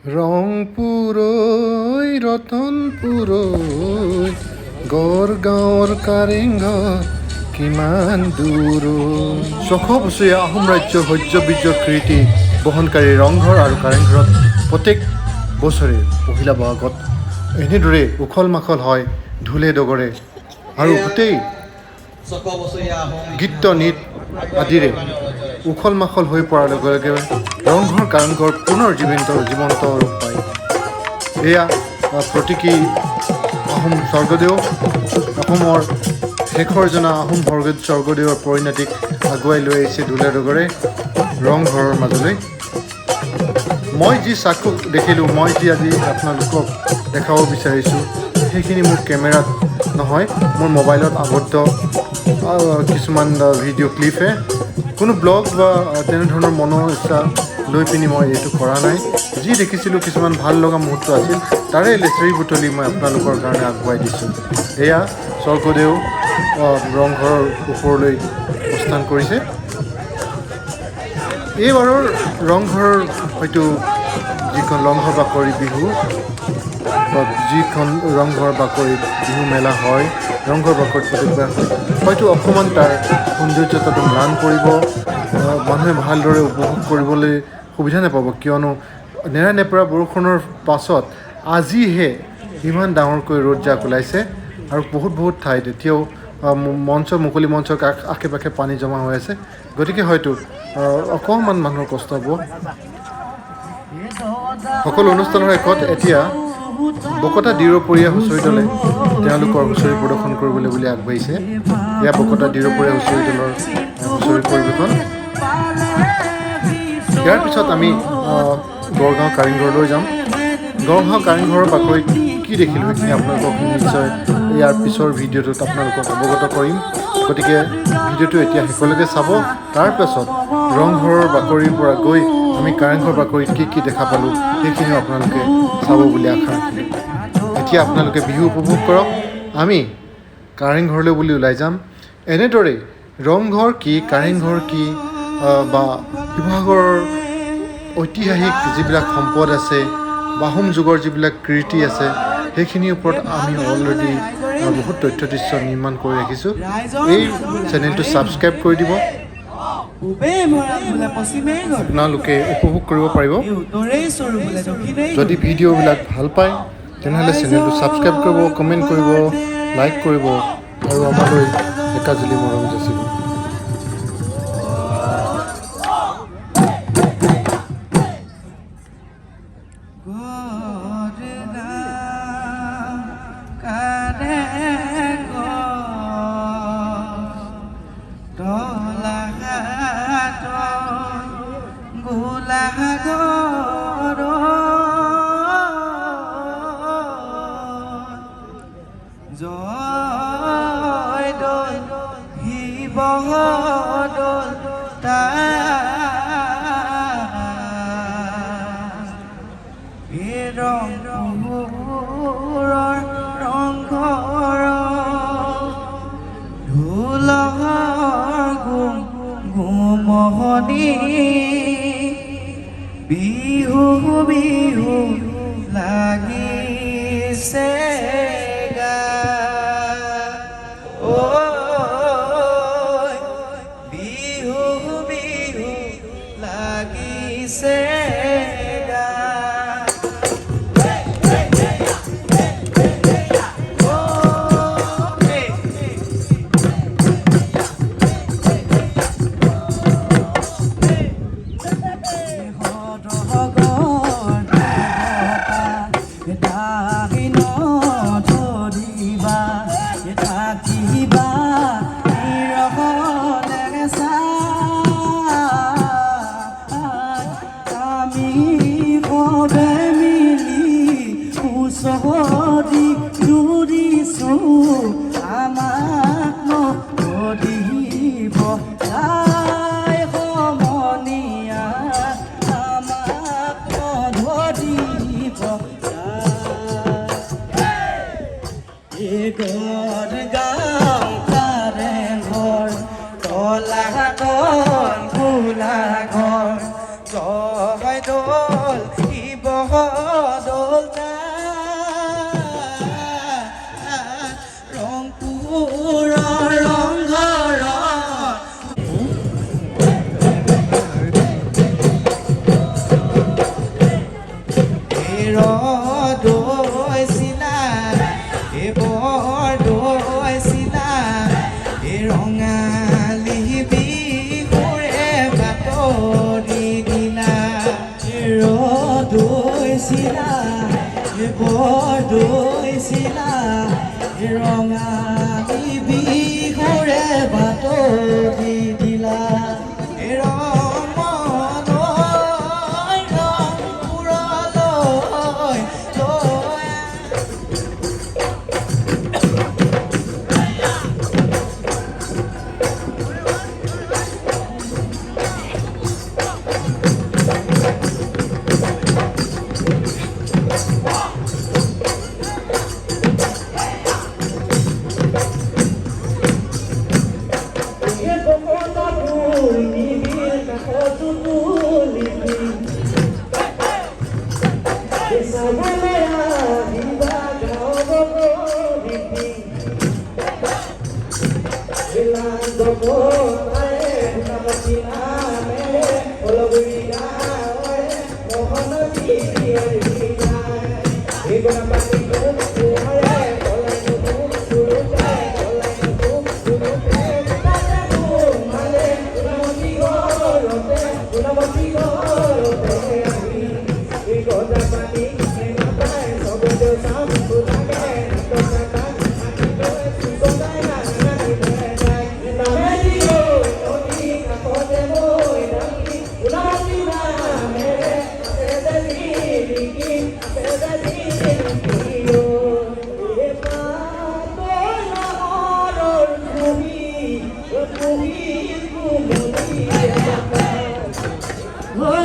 ৰংপুৰৈ ৰতনপুৰৈ গড়গাঁৱৰ কাৰেংঘৰ কিমান দূৰ। 600 বছৰীয়া আহোম ৰাজ্যৰ শৌৰ্য বীৰ্য কীৰ্তি বহনকাৰী ৰংঘৰ আৰু কাৰেংঘৰত প্ৰত্যেক বছৰে পহিলা বহাগত এনেদৰে উখল মাখল হয় ঢোলে ডগৰে আৰু গোটেই গীত নৃত্য আদিৰে উখল মাখল হৈ পৰাৰ লগে লগে ৰংঘৰ কাৰেংঘৰ পুনৰ জীৱন্ত ৰূপ পায়। এয়া প্ৰতীকী আহোম স্বৰ্গদেউ, অসমৰ শেষৰজনা আহোম স্বৰ্গদেউৰ পৰিণতিক আগুৱাই লৈ আহিছে ঢোলে ডগৰে ৰংঘৰৰ মাজলৈ। মই যি চাক্ষুষ দেখিলোঁ, মই যি আজি আপোনালোকক দেখাব বিচাৰিছোঁ, সেইখিনি মোৰ কেমেৰাত নহয়, মোৰ মোবাইলত আবদ্ধ কিছুমান ভিডিঅ' ক্লিপহে। কোনো ব্লগ বা তেনেধৰণৰ মনৰ ইচ্ছা লৈ পিনি মই এইটো কৰা নাই। যি দেখিছিলোঁ কিছুমান ভাল লগা মুহূৰ্ত আছিল, তাৰে লেচেৰি বুটলি মই আপোনালোকৰ কাৰণে আগুৱাই দিছোঁ। এয়া স্বৰ্গদেউ ৰংঘৰৰ ওপৰলৈ প্ৰস্থান কৰিছে। এইবাৰৰ ৰংঘৰৰ হয়তো যিখন ৰংঘৰ বাকৰি বিহু বা যিখন ৰংঘৰ বাকৰিত বিহু মেলা হয়, ৰংঘৰ বাকৰিত প্ৰত্যেকবাৰ হয়, হয়তো অকণমান তাৰ সৌন্দৰ্যতাটো ম্লান পৰিব, মানুহে ভালদৰে উপভোগ কৰিবলৈ সুবিধা নাপাব। কিয়নো নেৰানেপেৰা বৰষুণৰ পাছত আজিহে ইমান ডাঙৰকৈ ৰ'দ জাক ওলাইছে আৰু বহুত বহুত ঠাইত এতিয়াও মঞ্চ, মুকলি মঞ্চৰ আশে পাশে পানী জমা হৈ আছে। গতিকে হয়তো অকণমান মানুহৰ কষ্ট হ'ব। সকলো অনুষ্ঠানৰ শেষত এতিয়া বকতা দিৰপৰীয়া হুঁচৰি দলে তেওঁলোকৰ হুঁচৰি প্ৰদৰ্শন কৰিবলৈ বুলি আগবাঢ়িছে। এয়া বকতা দিৰপৰীয়া হুঁচৰি দলৰ হুঁচৰি পৰিৱেশন। ইয়াৰ পিছত আমি গড়গাঁও কাৰেংঘৰলৈ যাম। গড়গাঁও কাৰেংঘৰৰ বাকৰিত কি দেখিলোঁ সেইখিনি আপোনালোকক নিশ্চয় ইয়াৰ পিছৰ ভিডিঅ'টোত আপোনালোকক অৱগত কৰিম। গতিকে ভিডিঅ'টো এতিয়া শেষলৈকে চাব। তাৰপাছত ৰংঘৰৰ বাকৰিৰ পৰা গৈ আমি কাৰেংঘৰ বাকৰিত কি কি দেখা পালোঁ সেইখিনিও আপোনালোকে চাব বুলি আশা ৰাখিলোঁ। এতিয়া আপোনালোকে বিহু উপভোগ কৰক, আমি কাৰেংঘৰলৈ বুলি ওলাই যাম। এনেদৰেই ৰংঘৰ কি, কাৰেংঘৰ কি বা শিৱসাগৰৰ ঐতিহাসিক যিবিলাক সম্পদ আছে, আহোম যুগৰ যিবিলাক কীৰ্তি আছে, সেইখিনিৰ ওপৰত আমি অলৰেডি বহুত তথ্য দৃশ্য নিৰ্মাণ কৰি ৰাখিছোঁ। এই চেনেলটো ছাবস্ক্ৰাইব কৰি দিব, আপোনালোকে উপভোগ কৰিব পাৰিব। যদি ভিডিঅ'বিলাক ভাল পায় তেনেহ'লে চেনেলটো ছাবস্ক্ৰাইব কৰিব, কমেণ্ট কৰিব, লাইক কৰিব আৰু আমালৈ একাজলি মৰম যাচিব। বিহু বিহু লাগিছে গা, ঐ বিহু বিহু লাগিছে গা। তলাতল গোলাঘৰ জয় দৌল শিৱ দলতা ৰংপুৰৰ ৰংঘৰ। দৈছিলা এ বৰ দৈছিলা এ ৰঙালী বিহুৰে বাতৰি দিলা। দৈছিলা এ বৰ দৈছিলা এ ৰঙালী বিহুৰে বাতৰি দিলা। ৰমন ৰংপুৰলৈ লৈ।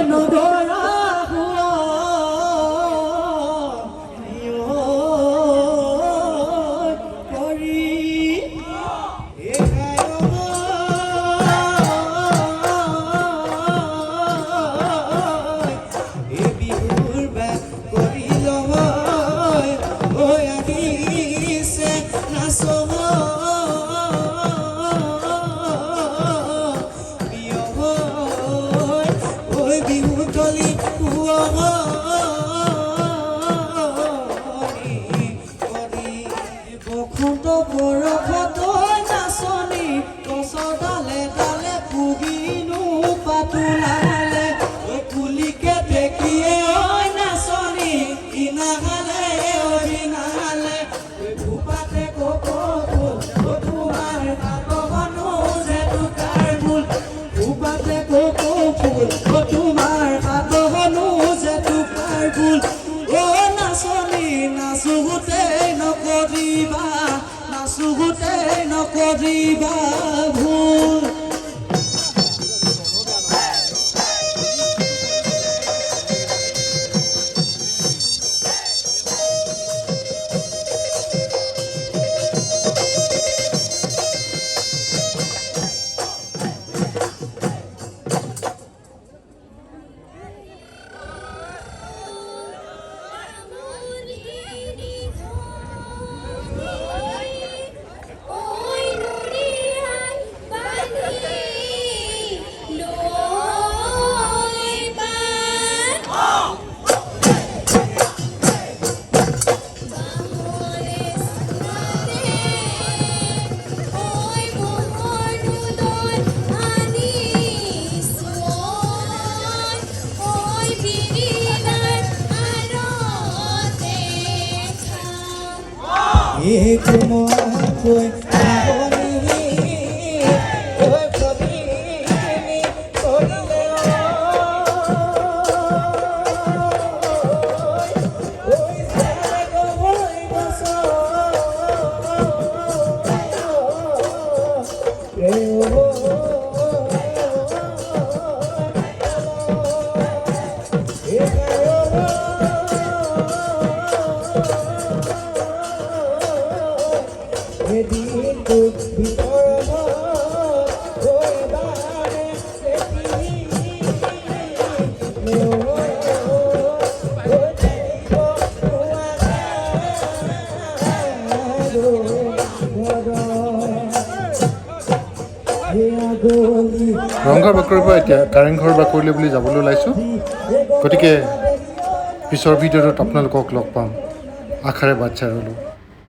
নগৰা কৰি। এই বিহুৰ বা কৰি লয় ঐ আহিছে নাচ ঐ বিহু তলি কৰি। বসন্ত বৰষত নাচনী গছৰ ডালে ডালে পুগিনো পাতোলালে ঐ কুলিকে দেখিয়ে ঐ নাচনী ইনাহালে ঐ বিনালে ঐ ভূপাতে কপৌ ফুল ঐ তোমাৰ হাতখনো যে টোকাৰ ফুল। ভূপাতে কপৌ ফুল ঐ তোমাৰ হাতখনো যে টোকাৰ ফুল। অ নাচনী নাচোতে নকৰিবা, নাচোতে নকৰিবা ভুল। ওই নুরিয়ার পানি লই পান বাহরে সুরাতে ওই মোহনুদয় আনি সোয় ওই বিরিনার আরতে খান। এই কোমলাকৈ আবনি ঐ প্ৰবীণী কৰিলে ঐ গৈ বছ। ৰংঘৰ বাকৰিৰ পৰা এতিয়া কাৰেংঘৰ বাকৰিলৈ বুলি যাবলৈ ওলাইছোঁ। গতিকে পিছৰ ভিডিঅ'টোত আপোনালোকক লগ পাম আশাৰে বাট চাই ৰ'লোঁ।